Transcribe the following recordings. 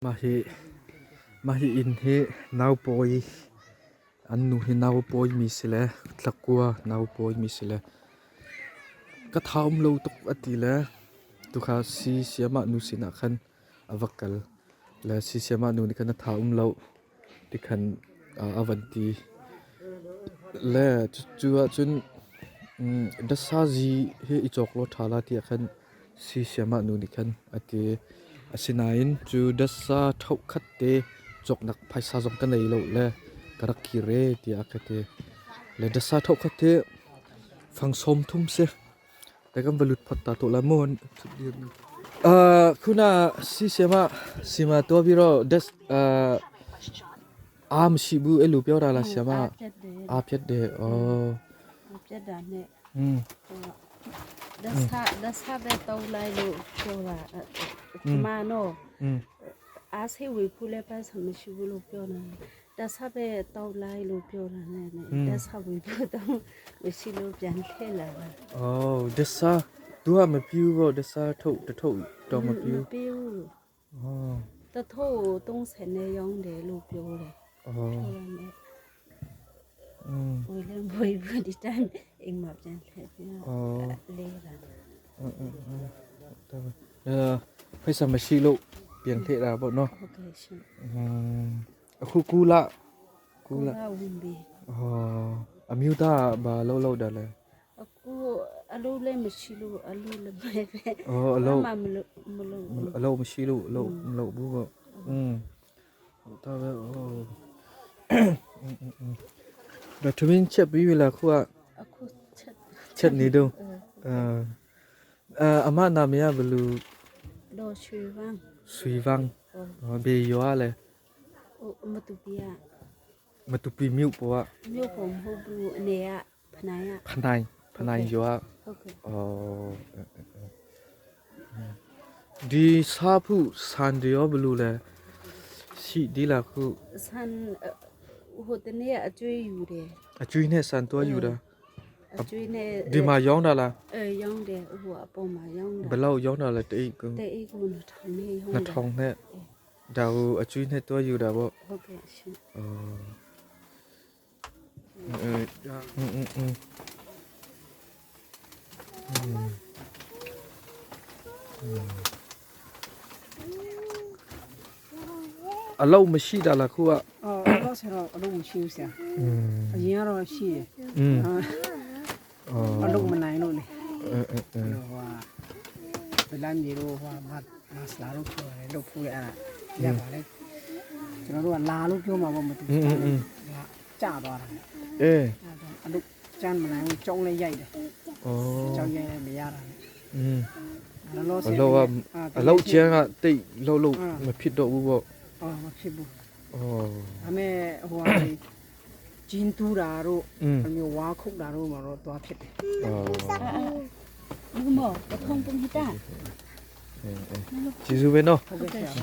Mah hi inn hi naupawi an nu hi naupawimi si le thlakua naupawimi si le ka tha um lo tuk a ti le tukha si siamah nu sinah khan a va kal le si siamah nu nih khan a tha um lo tikhan a van ti. Le cu ahcun dasazi hi i cawk law ṭha la tiah khan si siamah nu nih khan a ti. Asinain cu dasa ṭhohkhat te cawknak phaisa zong ka nei lo le ka rak kir ee tiah a ka ti. Le dasa ṭhohkhat hi fang 30 si. Te kan va lut phot ta tuah la mu. Khuna si siamah sima tua biro des am si bu elu pyo ra la siama a phet de oh ပြတ်တာနဲ့ ဒသဒသပဲတောင်းလိုက်လို့ပြောတာကျမနော် အားစိတ်ဝေဖူးလဲပတ်စမရှိဘူးလို့ပြောနေတဆပဲတောက်လိုက်လို့ပြောတာနဲ့တဆဝေဖူးတော့မရှိလို့ပြန်ထည့်လာတာ အော်ဒဆာသူကမပြူပေါ့ဒဆာထုတ်တထုတ်တော့မပြူ မပြူ အော် တထို့30နဲ့ရောင်းတယ်လို့ပြောတယ် အော် ပြောတာနဲ့ อืม ဝေလည်းဝေဘူးဒီတိုင်းအိမ်မှာပြန်ထည့်ပြန် အော် လေးတာ အင်းအင်းအင်းဒါပဲအဲဖိစမရှိလို့ပြန်ထည့်တာပေါ့နော် ဟုတ်ကဲ့ရှင် อืมအခုကူလာကူလာ ကဝင်ပြီ အော်အမျိုးသားကဘာလောက်လောက်တာလဲ အခုအလုပ်လည်းမရှိလို့အလုပ်လည်းပဲပဲ အော်အလုပ် မမလုပ်မလုပ် အလုပ်မရှိလို့အလုပ်မလုပ်ဘူးပေါ့อืมဟုတ်ဒါပဲအော်အင်းအင်းအင်းဒါသမင်းချက်ပြီးပြီလားခုက အခုချက် ချက်နေတော့အဲအဲအမနာမည်ကဘယ်လို တော့ရွှေဝမ်း ဆွေဝန်းဟောဘေရွာလဲ ဟိုမတူပြရ မတူပီမြုပ်ပေါ့က မြို့ပုံမဟုတ်ဘူးအနေကဖနိုင်ရ ဖနိုင်ဖနိုင်ရွာ ဟုတ်ကဲ့ အော်ဒီစားဖို့စန်ဒီရောဘယ်လိုလဲရှိဒီလားခု ဆန်ဟိုတနေ့အကျွေးယူတယ် အကျွေးနဲ့စန်တွားယူတာ အကျွေးနဲ့ ဒီမှာရောင်းတာလား အဲရောင်းတယ်ဟိုအပေါ်မှာရောင်း ဘယ် တာ လောက်ရောင်းတာလဲတအိတ်က တဲ့အိတ်ကိုနှစ်ထောင်နဲ့ရောင်းတာ 2000နဲ့ဒါကိုအကျွေးနဲ့တွားယူတာပေါ့ ဟုတ်ကဲ့ရှင် အော်အဲอืมอืมอืมအလောက်မရှိတာလားခုက အော်တော့ဆရာတော့အလုပ်မရှိဘူးဆရာ อืม အရင်ကတော့ရှိတယ် อืม အာ အော် အလုပ်မနိုင်လို့လေ အဲအဲအဲ ဟိုဟာဗလန်မြေတို့ဟိုဟာမမစလာတို့ပြောတယ်လုပ်ဖူးတယ်အဲ့ဒါရပါလေကျွန်တော်တို့ကလာလို့ပြောမှာပေါ့မတူ อืมอืม လာကြသွားတာ အေး အဲ့ဒါအလုပ်ကျန်းမနိုင်ဘူးကြောင်းလည်းရိုက်တယ် အော် ကြောင်းရိုက်လည်းမရတာ อืม လောလောဆယ် အလောကအလောက်ကျန်းကတိတ်လှုပ်လို့မဖြစ်တော့ဘူးပေါ့ အော်မဖြစ်ဘူး အော် ဒါမဲ့ဟိုဟာဂျင်းတူးတာတို့ อืม အမျိုးဝါခုတ်တာတို့မှာတော့သွားဖြစ်တယ် အော် လူမောပထုံပုံဟတာ အဲအဲကျေးဇူးပဲနော် ဟုတ်ကဲ့ဆရာ ဟ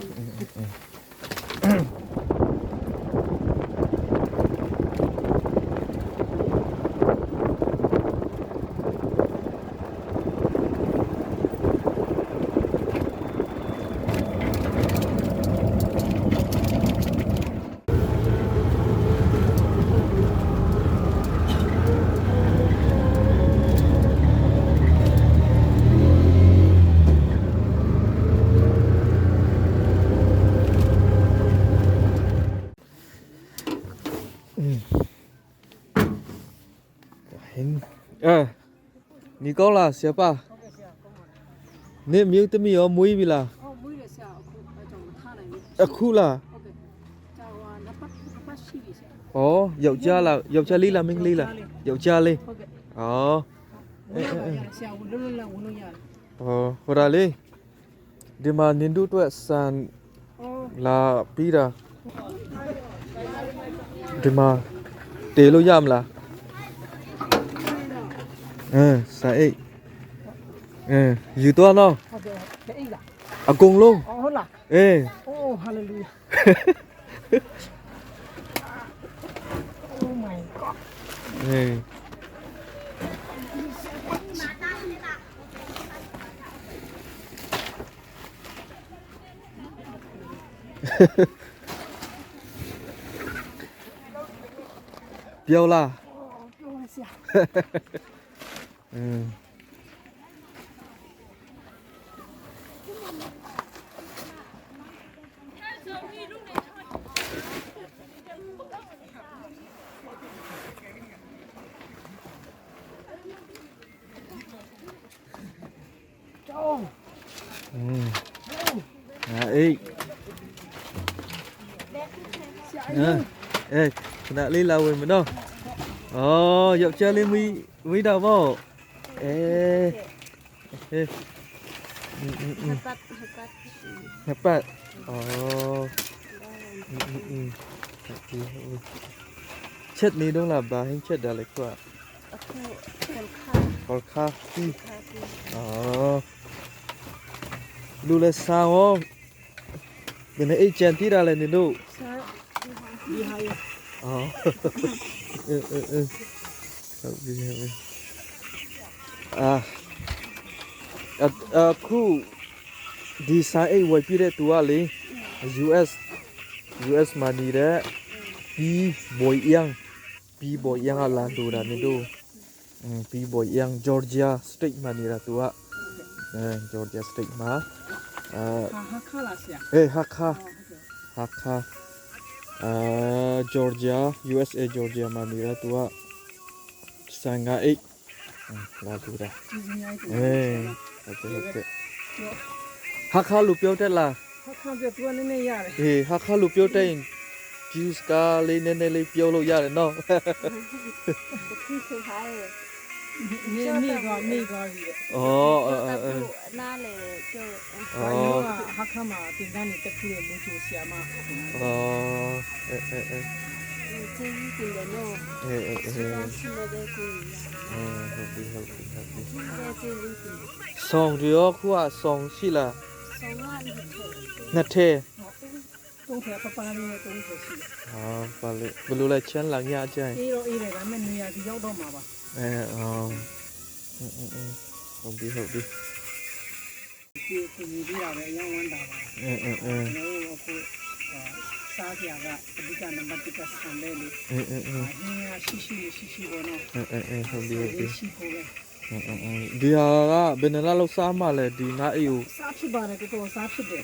င်းအဲညီကောင်းလားဆရာပါနေမြို့တမီရောမွေးပြီလား အော်မွေးတယ်ဆရာအခုအဲကြောင့်မထားနိုင်ဘူး အခုလား ဟုတ်ကဲ့ကြာဟိုနှစ်ပတ်နှစ်ပတ်ရှိပြီဆရာ ဩယောက်ျားလားယောက်ျားလေးလားမိန်းကလေးလားယောက်ျားလေး ဟုတ်ကဲ့ ဩ ဝင်လို့ရတယ်ဆရာဝင်လွတ်လွတ်လပ်ဝင်လို့ရတယ် ဩဟိုဒါလေးဒီမှာနင်တို့အတွက်စံ အော် လာပြီးတာဒီမှာတေလို့ရမလားအင်းစံအိတ်အင်းယူတော့နော် ဟုတ်ကဲ့တဲ့အိတ်လား အကုန်လုံး အော်ဟုတ်လား အေး အိုးဟာလေလုယာ Oh my god အေး ပြောလား ပြောပါဆရာ အင်း ကျောင်း อืมဟာအေး ဆရာ အဲအေးခဏလေးလာဝင်မနော်အော်ယောက်ျားလေးမီးမီးတော့ပေါ့အေးအေးอืมอืมอืม ပတ်ပတ် နှစ်ပတ်အော်อืมอืมอืมဟုတ်ပြီဟုတ်ပြီချက်နေတော့လားဘာဟင်းချက်တာလဲကွာ အခုคนခါ ပေါ်ခါဟီး ခါပြီး အော်လူလဲဆာရောဘယ်နဲ့အိတ်ချန်တီးတာလဲနင်တို့ ဆရာဒီဟာရ အော်အင်းအင်းအင်းဟုတ်ပြီဟုတ်ပြီအာအခုဒီဆိုင်အိတ်ဝယ်ပြတဲ့သူကလေ US US မှာနေတဲ့ B boy yang B boy yang ကလာတူတာနင်တို့အင်း B boy yang Georgia state မှာနေတာသူကအဲ Georgia state မှာအာ ဟာဟာခါလာဆရာ အေးဟာခါဟာခါအာ Georgia USA Georgia မှာနေတာသူကစံကအိတ်လာတူတာ ကျေးဇူးများတင် အေးဟုတ်တယ်ဟုတ်တယ်ဟာခါလူပြောတတ်လား ဟာခါပြသူကနည်းနည်းရတယ် အေးဟာခါလူပြောတတ်ရင် juice ကလေးနည်းနည်းလေးပြောလို့ရတယ်နော် ခုဆိုဟာရ နေမိသွားမိသွားပြီ ဩအဲအဲ နားလေကျော် ဩ ဘာလို့ဟာခါမှာတင်တန်းနေတက်ခုရဲ့မူချိုဆရာမ ဩအဲအဲအဲ ကျေးဇူးတင်တယ်နော် အဲအဲအဲ ရှိနေတဲ့ကို ဟုတ်ပြီဟုတ်ပြီဟုတ်ပြီ ကျေးဇူးတင် ဆောင်ရောခုကဆောင်ရှိလား ဆောင်းဝ နှစ်ထဲ တုံးထဲပပလေးနဲ့တုံးထဲရှိတယ် ဟာပါလေဘလို့လဲချမ်းလာညကြိုင် အေးတော့အေးတယ်ဒါပေမဲ့နေရာဒီရောက်တော့မှာပါ အဲအော်အင်းအင်းဟုတ်ပြီဟုတ်ပြီ ဒီကူညီပြီးတာပဲအရင်ဝမ်းတာပါ အင်းအင်းအင်း ကျွန်တော်တို့အခုစားကြကအဓိကနံပါတ်1ကဆံပဲလေ အင်းအင်းအင်း ဟင်းရရှိရှိရှိရှိပေါ့နော် အင်းအင်းဟုတ်ပြီဟုတ်ပြီ ရှိဖို့ပဲ အင်းအင်းဒီဟာကဘယ်နှစ်လလောက်စားမှလဲဒီငါအိတ်ကို စားဖြစ်ပါတယ်တော်တော်စားဖြစ်တယ်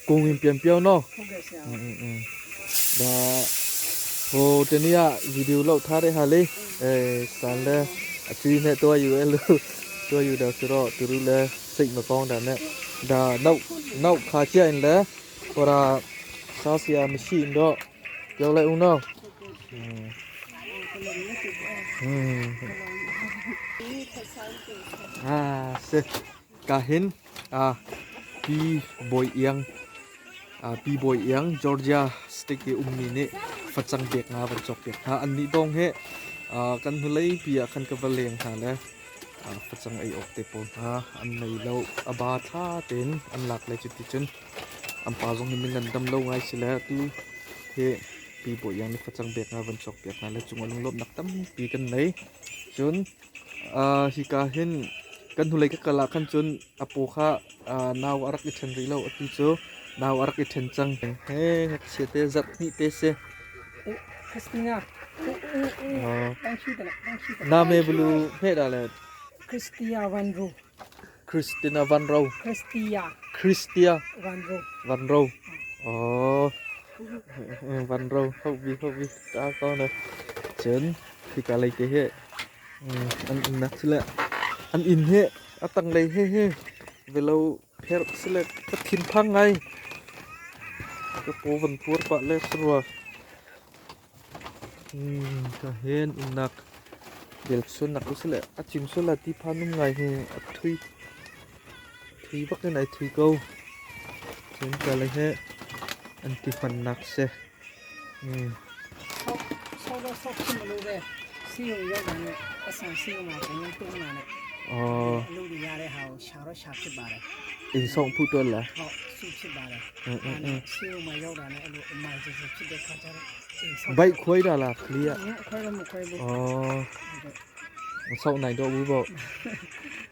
ကိုဝင်ပြန်ပြောင်းနော် ဟုတ်ကဲ့ဆရာ အင်းအင်းဒါဟိုတနေ့ကဗီဒီယိုလောက်ထားတဲ့ဟာလေးအဲဆန်လဲအချွေးနဲ့တွားယူအဲ့လိုတွားယူတော့ဆိုတော့သူတို့လဲစိတ်မကောင်းတာနဲ့ဒါနောက်နောက်ခါကျရင်လဲဟိုရာစားစရာမရှိတော့ပြောလိုက်ဦးနော်อืมอืมอ่าเสกาหินอ่าปีบอยเอียง อ่าปีบอยเอียงจอร์เจียสเตกอุมมีนี่ฟัดจังเบียกงาบันจอกเบียกฮาอันนี้ดองเฮอ่ากันหุเลยเปียคันกะบะเลงหาเลอ่าฟัดจังไอออกเตปอนฮาอันในเลาอบาทาเต็นอันหลักเลยจุดที่จนอันปาจงหิมิงันดำเลาไงสิแล้วตูเฮปีบอยเอียงนี่ฟัดจังเบียกงาบันจอกเบียกงาเลจุงอลุงลบนักตั้มปีกันไหนจนอ่าฮิกาเห็นกันหุเลยก็กะลาคันจนอโปคะอ่านาวอารักอิชันรีเลาอตุโจ นาวarak i then cang he ngakchia te zarh hnih te si ခရစ်စတီနာ အော် တန်းရှိတယ်တန်းရှိတယ် နာမည်ဘလူဖဲ့တာလဲ ခရစ်စတီယာဝန်ရို Christina Van Row ခရစ်စတီယာ Christia ဝန်ရို Van Row အော် Van Row ဟုတ်ပြီဟုတ်ပြီတာကောင်းတယ်ကျန်ဒီကလေးတည်းဟဲ့အန်နက်စလက်အန်အင်ဟဲ့အတန်လေးဟဲ့ဟဲ့เวลาเพรสเลกะทินพังไงกะโปวันพัวปะเลสรัวอืมกะเห็นอุนัก เดี๋ยวส่วนหนักรู้สึกแหละอาจิมส่วนละที่พานุ่มไงเฮอะทุยทุยบักไหนทุยเกาเช่นกันเลยฮะอันที่ฟันนักเสอืม ဆောက်ဆောက်တော့ဆောက်ဖြစ်မလို့ပဲစီယုံရောက်တယ်နဲ့အဆန်စီယုံမှာဘုံတုံးလာနဲ့ อ๋อ အလုပ်တွေရတဲ့ဟာကိုရှာတော့ရှာဖြစ်ပါတယ် อินส่งพูดตัวละ ဟုတ်စုဖြစ်ပါတယ် อืมอืมอืม စီယုံမှာရောက်တာနဲ့အဲ့လိုအမိုင်စစ်စစ်ဖြစ်တဲ့ခါကျတော့အိမ်ဆောက် ใบคุยดาล่ะเคลียร์ ခွဲတော့မခွဲဘူး อ๋อส่งไหนตัววูบอก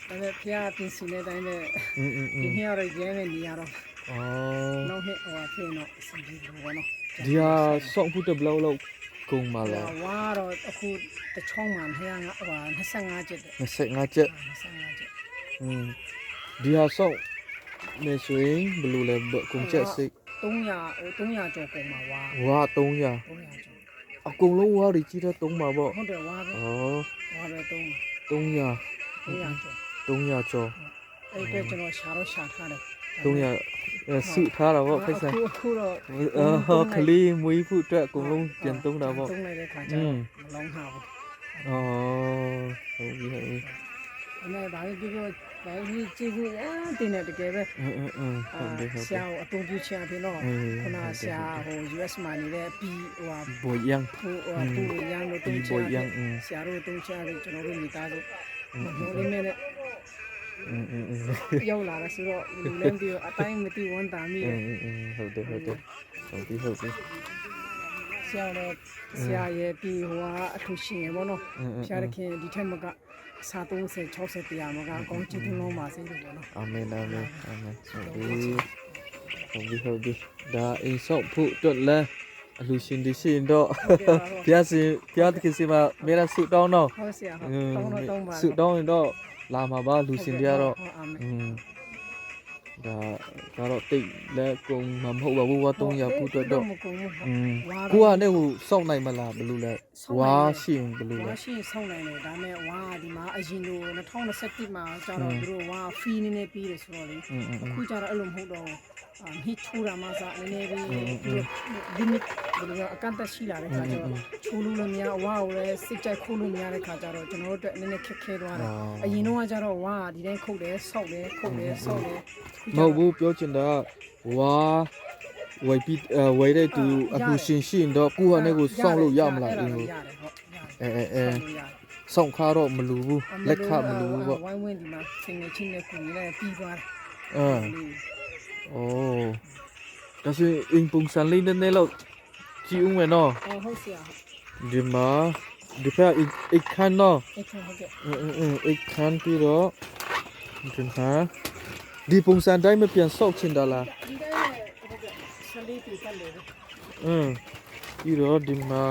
ဒါပေမဲ့ဖျားပြင်ဆင်တဲ့အတိုင်းပဲ อืมอืมอืม ဒီနေ့ကတော့ရဲနေနေရတော့ อ အော် နောက်နှစ်ဟိုဟာဖြစ်ရင်တော့အဆင်ပြေလို့ပေါ့နော် ဒီဟာစောင့်ဖို့တဘလောက်လောက်ကုန်ပါလား ဝါတော့အခုတချောင်းမှာ205ဟို25ကျက်တယ် 25ကျက် 25ကျက် อืมဒီဟာစောင့်နေဆိုရင်ဘယ်လိုလဲဘကုန်ကျက်စိတ် 300ဟို300ကျော်ကုန်မှာဝါ ဝါ300 300ကျော် အကုန်လုံးဝါတွေကြီးတဲ့3မှာပေါ့ ဟုတ်တယ်ဝါပဲ ဩ ဝါပဲ3 300 300ကျော် 300ကျော် အဲ့အတွက်ကျွန်တော်ရှာတော့ရှာထားတယ် 300အဲစုထားတာပေါ့ဖိတ်ဆိုင် အခုအခုတော့ အော်ကလေးမွေးဖို့အတွက်အကုန်လုံးပြန်သုံးတာပေါ့ သုံးလိုက်တဲ့ခါကျတော့မလောင်းထားဘူး ဩဟုတ်ပြီဟုတ်ပြီ အဲ့မဲ့ဘာလို့ပြောပြောဘာလို့ကြည့်ကြည့်အာတင်တယ်တကယ်ပဲ အင်းအင်းအင်းဟုတ်တယ်ဟုတ်တယ် ဆရာကိုအတုံးပြချင်အဖြစ်တော့ အေး ခုနဆရာဟို US မှာနေတဲ့ P ဟိုဟာ ဘိုယန် ဟိုဟိုပူရန်တို့တုံးချ ဘိုယန် င်ဆရာတို့တုံးချင်ကျွန်တော်တို့မိသားစုမဟုတ်လေးနဲ့ အင်းအင်းအင်း ရောက်လာတယ်ဆိုတော့လူလည်းမသိဘူးအတိုင်းမသိဝန်တာမိ အင်းအင်းဟုတ်တယ်ဟုတ်တယ်ဟုတ်ပြီဟုတ်ပြီ ဆရာလည်းဆရာရဲ့ပြီးဟိုဟာအထူးရှင်ရပေါ့နော်ဆရာခင်ဒီထက်မကအစား30 60တရားမကအကောင်းကြီးသွန်းလုံးပါစေလို့ပေါ့နော် အာမင်အာမင်အာမင်ဟုတ်ပြီဟုတ်ပြီဟုတ်ပြီဒါအိမ်ဆောက်ဖို့အတွက်လဲအလူရှင်ဒီရှင်တော့ဘုရားရှင်ဘုရားသခင်စီမှာမေရဆုတောင်းတော့ ဟုတ်ဆရာဟုတ်တောင်းတော့တောင်းပါ ဆုတောင်းရင်တော့လာမှာပါလူရှင်တွေကတော့ အာမင် อืมဒါကတော့တိတ်လဲကုန်မှာမဟုတ်ပါဘူးဝါ300ဖို့အတွက်တော့ မကုန်ဘူး อืมကိုကလည်းဟိုစောင့်နိုင်မလားဘယ်လိုလဲဝါရှိရင်ဘယ်လိုလဲ ဝါရှိရင်ဆောင်းနိုင်တယ်ဒါမဲ့ဝါဒီမှာအရင်လို2021မှာကျတော့သူတို့ဝါဖီးနည်းနည်းပြီးတယ်ဆိုတော့လေ อืมอืม အခုကျတော့အဲ့လိုမဟုတ်တော့ဘူးမြစ်ချိုးတာမှစနည်းနည်းလေး limit ဘယ်လိုလဲအကန့်အသတ်ရှိလာတဲ့ခါကျတော့ချိုးလို့လည်းမရဝါကိုလည်းစစ်ကြိုက်ခိုးလို့မရတဲ့ခါကျတော့ကျွန်တော်တို့အတွက်နည်းနည်းခက်ခဲသွားတယ်အရင်တော့ကကျတော့ဝါဒီတိုင်းခုတ်တယ်ဆောက်တယ်ခုတ်တယ်ဆောက်တယ် မဟုတ်ဘူးပြောချင်တာဝါဝိုင်ပြီးဝိုင်တဲ့သူအကူရှင်ရှိရင်တော့ကိုကလည်းကိုစောင့်လို့ရမလား အဲ့ အင်းကို ဒါရတယ်ဟုတ် အဲအဲအဲ ရတယ် စောင့်ခါတော့မလူဘူးလက်ခမလူဘူးပေါ့ ဝိုင်းဝင်းဒီမှာစင်ငယ်ချင်းနဲ့ကူနေလိုက်ပြီးသွားတယ် အင်းဩဒါဆိုရင်အင်ပုံစံလေးနည်းနည်းတော့ကြည့်ဦးမယ်နော် အော်ဟုတ်ဆရာ ဒီမှာဒီဖက်အိတ်ခမ်းနော် အဲ့ခါဟုတ်ကဲ့ အင်းအင်းအိတ်ခမ်းပြီးတော့ဒီမှာဒီပုံစံတိုင်းမပြန်ဆောက်ချင်တာလား ဒီတိုင်းနဲ့ဟုတ်ကဲ့ဆလီတီကလည်း အင်းပြီးတော့ဒီမှာ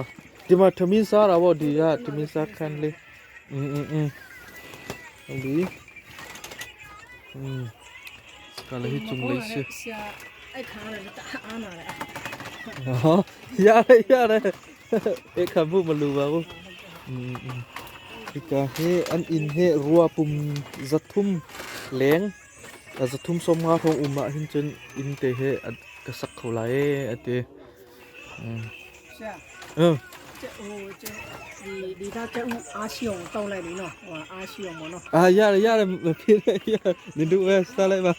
ဒီမှာထမင်းစားတာပေါ့ဒီကထမင်းစားခန်းလေးအင်းအင်းအင်းဟုတ်ပြီအင်းစကလည်းချုံလေးရှိ ဆရာအဲ့ခါလည်းတအားနာတယ် ဟောရတယ်ရတယ်เอกคำพูดมารู้ပါဘူးอืมอืมဒီကဟေအန်အင်ဟေรัวปุ่มဇทุมเลงဇทุมสมงาทองอุมาหินจนอินเตเฮกะสักเขาไลอะเตอืม ဆရာ เออ ကျဟိုကျဒီဒီသားကျဥအားရှိအောင်တောက်လိုက်လीနော်ဟိုအားရှိအောင်ပေါ့နော် အာရတယ်ရတယ်မဖြစ်နဲ့ရနင်တို့ပဲစားလိုက်ပါ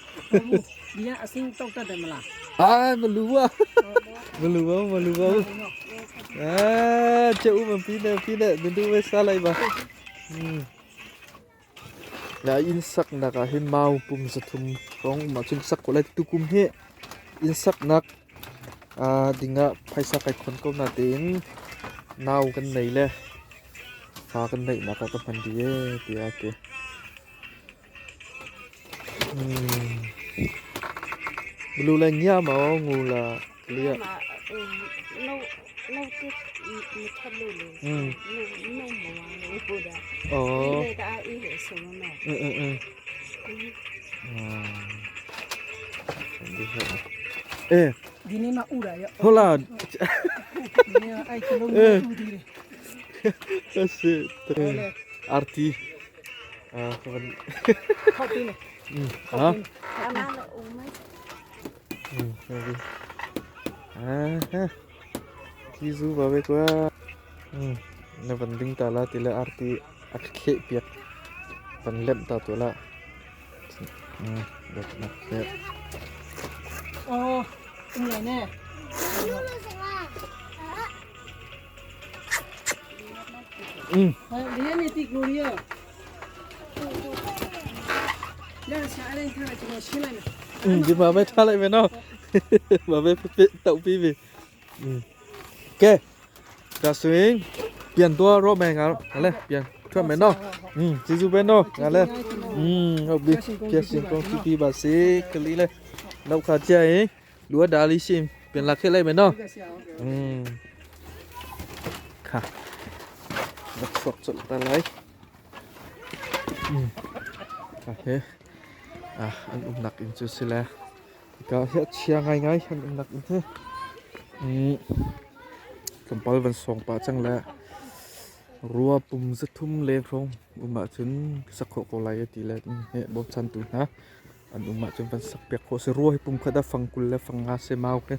ဒီကအစင်းတောက်တတ်တယ်မလား အာမလူပါမလူပါမလူပါအာကျုပ်မပြီးနဲ့ပြီးနဲ့နင်တို့ပဲစားလိုက်ပါอืม na in sak nak ah hin mau pum zathum rong ma chung sak ko lai tukum he in sak nak a dinga phaisa kai khon ko na tin nau kan nei le fa kan nei na ka ka phan di e ti a ke blu la nya ma ngu la clear မှာဟိုနှုတ်နှုတ်ကမထက်လို့လေ อืม နှုတ်နှုတ်မဝါလို့ဟိုဒါ ဩ ဒီလေတအားအေးလေဆိုတော့နော် အင်းအင်းအင်းအေး ဒီနေ့မှဥတာရော ဟုတ်လား ဒီနေ့အဲ့ကလုံးဥသေးတယ် စစ်အာတီအာခဝန် ခောက်ပြီးမယ် ဟာ အမလည်းဦးမ อืมဟုတ်ပြီအာဟာជីซูပါပဲကွာอืมနဝန်ဒင်းတာလာတိလာအာတီအခခေပြက်ဝန်လက်တာတူလာอืมဒတ်နက် အော်ဦးလည်းနဲ့ อืม ဟဲ့ဒီနေ့တိကလိုရီယာလဲဆရာအဲ့ဒါကျွန်တော်ရှင်းလိုက်မယ် อืมဒီမှာပဲထားလိုက်မယ်နော်မှာပဲဖြစ်တောက်ပြီးပြီอืมကဲဒါဆိုရင်ပြန်တော့ရောမယ်ငါတို့လဲပြန်ထွက်မယ်နော်อืมကျေးဇူးပဲနော်ငါလဲ อืมဟုတ်ပြီပြည့်စင်ကောင်းပြပါစေကလေးလေး Nau kha chia i lua dali sim pian la khe lai me no. Kha. Rak chuak colh ta lai. Kha he ah an umnak inn cu si le hika hi a chia ngaingai an umnak inn hi. Tlawmpal van sawng pah cang le rua pum zathum leng hrawng um ahcun sak khawh ko lai a ti le heh bawmchantu hna an um ahcun van sak piak khawh si. Rua hi pum khat ah fang 20 le fang 50 se mau ke.